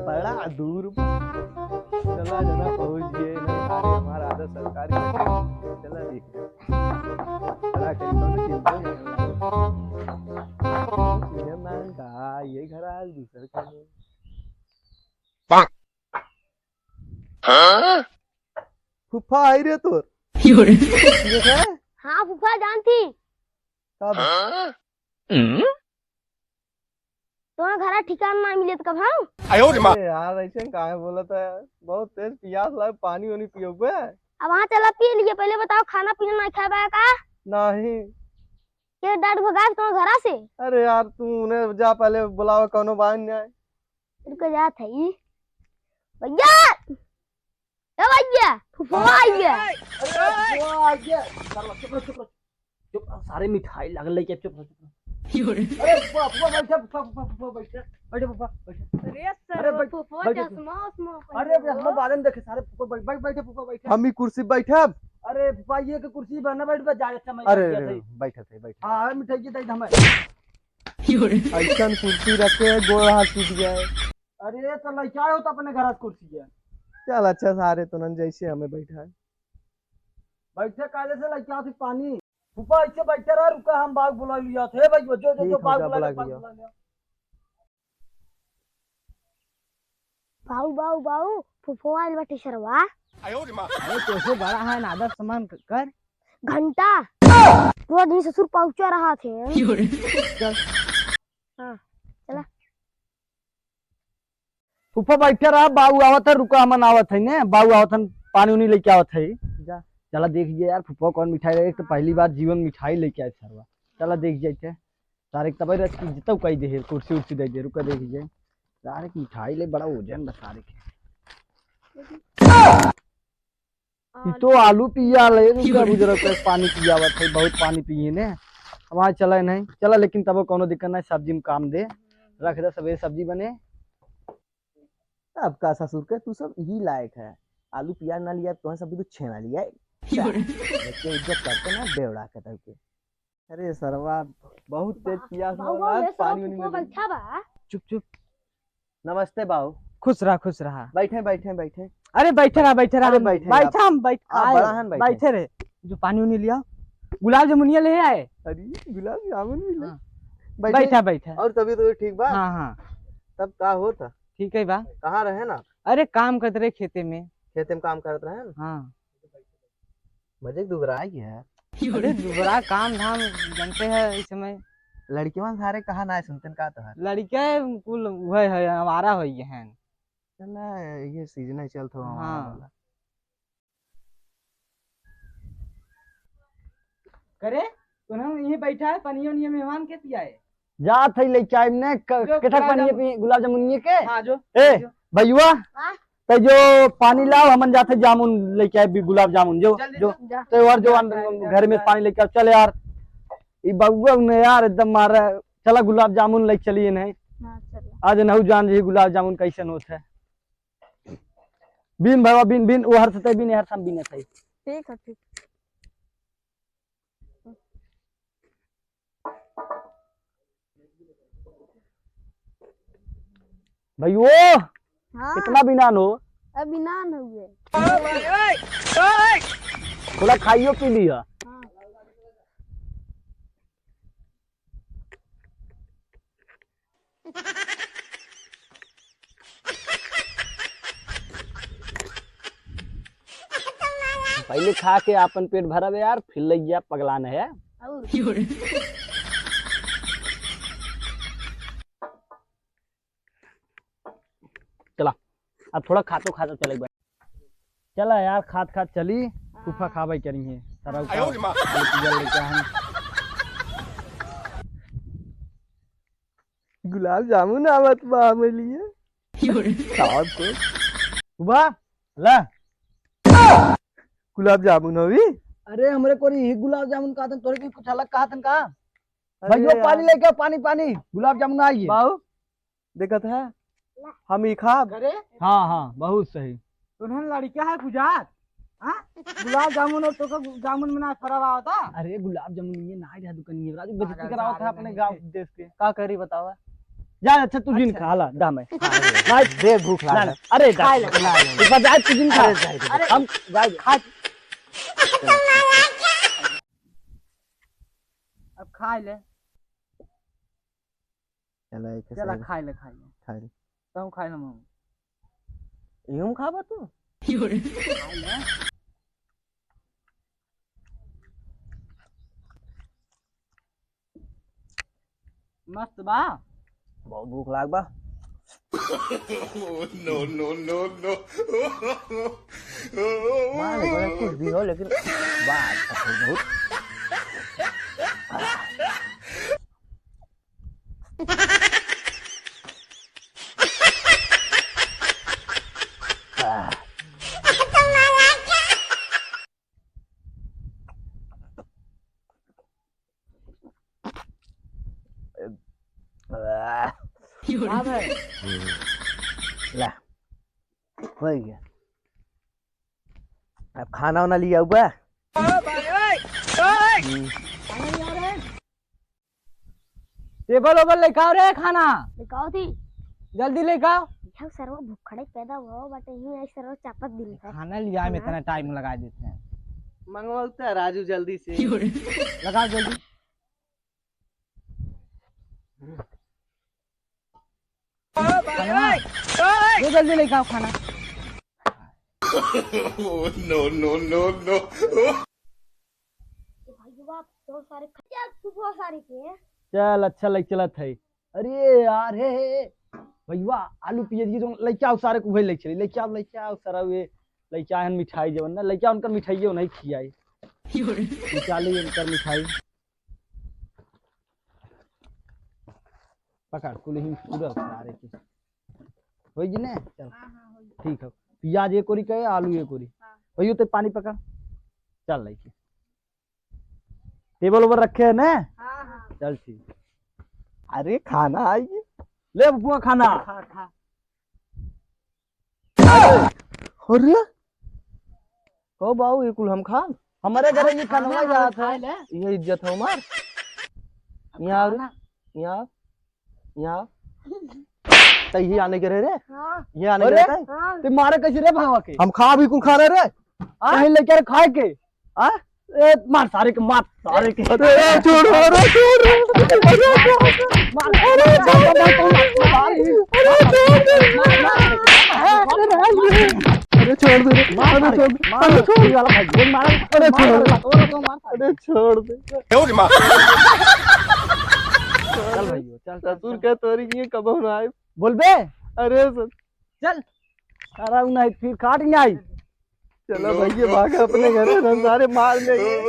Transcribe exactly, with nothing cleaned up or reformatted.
बड़ा दूर बा। चला जना पहुँच गए ना, अरे हमारा आदत सरकारी। चला ठीक है। चला कहीं कौनो चिंता नहीं है। ये मांगा, ये घर आज दूसर का नहीं। फूफा आई रे तोर। यो रे। देखा? हाँ फूफा, जानती। कब? तोहरा घरा ठिकाना ना मिले त कब हम? अरे यार, ऐसे काहे बोलत है? बहुत तेज पियास लगे, पानी वानी पियोगे? अब वहाँ चला पी लिए, पहले बताओ खाना पीना नहीं खाबा का? नहीं। ये डांट भगाए तुम्हारे घरा से? अरे यार, तू उन्हें जा, पहले बुलावा, कौनो बाहर नहीं आए। रुक जा था ई। भैया, ए भैया, फुफवा आइया। अरे, फुफवा आइया। चुप रह, चुप रह, चुप रह। चुप रह, सारे मिठाई लागल लेके, चुप रह, चुप रह। अरे, फुफवा, फुफवा, बैठा, फुफवा, फुफवा, फुफवा, बैठा। बैठा, फुफवा, बैठा। अरे, सर, अरे, बैठ, फुफवा, बैठ। चश्मा, उश्मा पहने अरे, हो। चश्मा बाद में देखे, सारे फुफवा, बैठ, बैठ, बैठे, फुफवा, बैठे। हम ई कुर्सी बैठब? अरे, फुफवा, ये के कुर्सी बना, बैठ, बैठ, जा, अच्छा, मैं अरे, बैठ अरे, जाता हूँ। बैठत है, बैठत। हाँ, हाँ, मिठाई के दे दे हमें। ऐसन कुर्सी रखे, गोड़ हाथ टूट जाए। अरे, तो लइका हो तो अपने घर से कुर्सी है। चल, अच्छा, सारे तो नन जैसे हमें बैठा है। बैठे काले से लइका थी पानी। फूफा, ऐसे बैठे रह, रुका, हम बाग बुला लिया थे। भाई, जो, जो, ठीक जो, है, बाग जा, बुला बुला लिया, बाग लिया। बुला लिया। बाऊ, बाऊ, बाऊ, फुफो आइल बाटे सरवा। अरे, कैसे बड़ा है, आदर सम्मान क-, कर। घंटा। पूरा दिन ससुर पहुंचा रहा थे। चल। हाँ, चला। फूफा बैठे रहा, बाऊ आवत है, रुका, हमन आवत है ने, बाऊ आवत है, पानी उनी लेके आवत है। जा। चला देख जे यार, फूफा कौन मिठाई ले, एक तो पहली बार जीवन मिठाई लेके आए सरवा। चला देख जे थे। तारे के तबे रस की जितौ कही दे, कुर्सी उर्सी दे दे, रुका देख जे। तारे के मिठाई ले बड़ा वजन बा तारे के। ई तो आलू पिया ले, रुका बुजुर्ग के पानी पियावत है, बहुत पानी पिए ने। हमारे चले नहीं, चला लेकिन तबो कौनो दिक्कत नहीं, सब्जी में काम दे। रख दे, सवेरे सब्जी बने। अब का ससुर के तू सब यही लायक है, आलू पियाज ना लिया, तोहन सब भी तू छेना लिया। बच्चे इज्जत करते ना बेवड़ा के तब के। अरे सरवा, बहुत तेज पियास बाऊ, लगा, बाऊ, ये पानी सरवा उनी फुफो में बैठा बा। चुप, चुप। नमस्ते बाऊ। खुश रहा, खुश रहा। बैठे, बैठे, बैठे। अरे बैठे रहा, बैठे रहा, अरे हम बैठे बैठा, रहा। हम बैठ-, आप आए, बड़ा हन, बैठे। बैठे रहे। जो पानी उनी लिया, गुलाब जामुनिया ले आए। अरे गुलाब जामुन भी ले। हाँ। बैठे। बैठा, बैठा। और तबीयत तो ठीक बा? हाँ, हाँ। तब का होता? ठीक है बा। कहाँ रहे ना? अरे काम करत रहे खेते में। खेते में काम करत रहे ना? हाँ। मजे के दुबरा है कि है? अरे दुबरा काम धाम जानते हैं इस समय। लड़कियन सारे कहा ना सुनते का तो है। लड़के कुल वह है, आवारा हो गए हैं। चला, ये सीजन है, चल थोड़ा हाँ। वाला। करे, तू ना यहीं बैठा है, पनिया उनिया मेहमान के पियाए। जात है लेके आइब ने, क-, जो केठा गुलाब पानी जामुन। पी, गुलाब जामुन ये के? हाँ, जो, ए, जो। भैया, हाँ? ते जो पानी लाओ, हमन जात है जामुन लेके आइब, गुलाब जामुन, जो, जल्दी जो। जा। ते और जो जा, अन-, जा, जा, घर में जा। पानी लेके आओ, चल यार। ई बउआ ने यार एकदम मार रहा है। चला गुलाब जामुन लेके चलिए नहीं। हाँ, चलो। आज नहु जान जी गुलाब जामुन कैसन होत है। बीन भवा बीन, बीन, वो हर सतह बीन, हर सम बीन है। ठीक है, ठीक। भाई वो हाँ। कितना बिनान हो? अभी नान हो गए। थोड़ा खाइयो पी लिया। हाँ। पहले खा के आपन पेट भरब यार, फिर लग गया पगलान है। और? चला, अब थोड़ा खातो खातो चले एक बार। चला यार, खात खात चली, फूफा खाबे करी है। तरह का आयो रे माँ। ये पियल लेके हम। गुलाब जामुन आवत बा हमरे लिए। साहब को। फूफा, ला। गुलाब जामुन होवी? अरे, हमरे कोरी ही गुलाब जामुन कहतन, तोरे की कुछ अलग कहतन का? अरे भैया, यार। पानी लेके आओ, पानी, पानी। गुलाब जामुन आई है। बाऊ, देखत है, हम ही खाब। अरे? हाँ, हाँ, बहुत सही। तुन्हन लड़का है गुजार, हाँ? गुलाब जामुन और तोका गु-, जामुन में ना फरक आवता? अरे, गुलाब जामुन ये ना है दुकान, ये राजू बेइज्जती अगर करावत है सारे अपने नहीं गाँव थे। देश के। का करी बतावा? जा, अच्छा, तू जिन खा, ला, दा मैं। हाँ, हाँ। ना, दे, भूख ना, लागल। ना, अरे, जा। खाए ले। ना, ना, ना। एक बार जाए, तू जिन खा। अरे, जाए दे। अरे, हम जाए दे। खाए। अब खाए ले। चला, एक चला, सही। खाए ले, खाए ले। खाए ले। तू खाए ले, मामा। यूं खाबा तू? खाए ले। मस्त बा। बहुत भूख लाग बा। No, no, no, no। माँ ने बोला कुछ भी हो, लेकिन बा अच्छा, बहुत। का भाई? ला, हो गया। अब खाना वाना लिया हुआ। हम्म। टेबल ओबल लेके आओ रे, खाना। लेके आओ थी। जल्दी लेके आओ। यह सरवा भुखड़े पैदा हुआ बाटे, ही आई सरवा चापत दिन है। खाना लिया में खाना? इतना टाइम लगा देते हैं। मंगवाओ तो राजू जल्दी से। लगाओ जल्दी। खाना? ये जल्दी लेके आओ खाना। No, no, no, no। भाई बाप, तो सारे खा-, क्या तू बहुत सारे के? चल, अच्छा लग चलत है। अरे यार, हे, हे, हे। भैया, आलू पियज के जो लइका आओ सारे को उहे लइके चली। लइका आओ, लइका आओ सारा वे, लइका हन मिठाई जवन ना, लइका उनकर मिठाई नहीं खियाई। निकाली उनकर मिठाई। पकड़, कुल ही पूरा सारे के। होई जी ने? चल। हाँ, हाँ, होई। ठीक है। पियाज एक ओरी कहे, आलू एक ओरी। हाँ। भैया, ते पानी पकड़। चल, लइके। टेबल ओबल रखे हैं ने? हाँ, हाँ। चल, ठीक। अरे, खाना आई। ले बबुआ, खाना। खा, खा। अरे, ओ बाऊ, ये कुल हम खान? हमारे घर ये खाना खानवा हम जात है। खाए ले। ये इज्जत है हमार। यहाँ आओ रे, खाना। यहाँ आओ, यहाँ आओ। तो ये आने के रहे रे? हाँ। ये आने के अरे, रहे? हाँ। ते मारे कैसे रे भावा के? हम खा भी कुल खा रहे रे। हाँ? कहीं लेकर खाए के? हाँ? ए, मार सारे के, मार सारे के। अरे, छोड़, अरे, छोड़, अरे, छोड़। मार, अरे, छोड़, अरे, छोड़, अरे, छोड़। मार, मार, मार, मार। अरे, छोड़ दे रे। मार, अरे, मार, छोड़ दे। मार, अरे, छोड़। ये वाला भाई, गोली मार। अरे, मार, छोड़। मार, मार, मार। अरे, छोड़ दे। चल भाई, चल, चल, ससुर चल। का तोरी की कबहू ना आए। बोलबे? अरे, सर। चल। अरे, नहीं, फिर काट नहीं आई। चलो भैया, भाग अपने घरे, हम सारे मार लेंगे।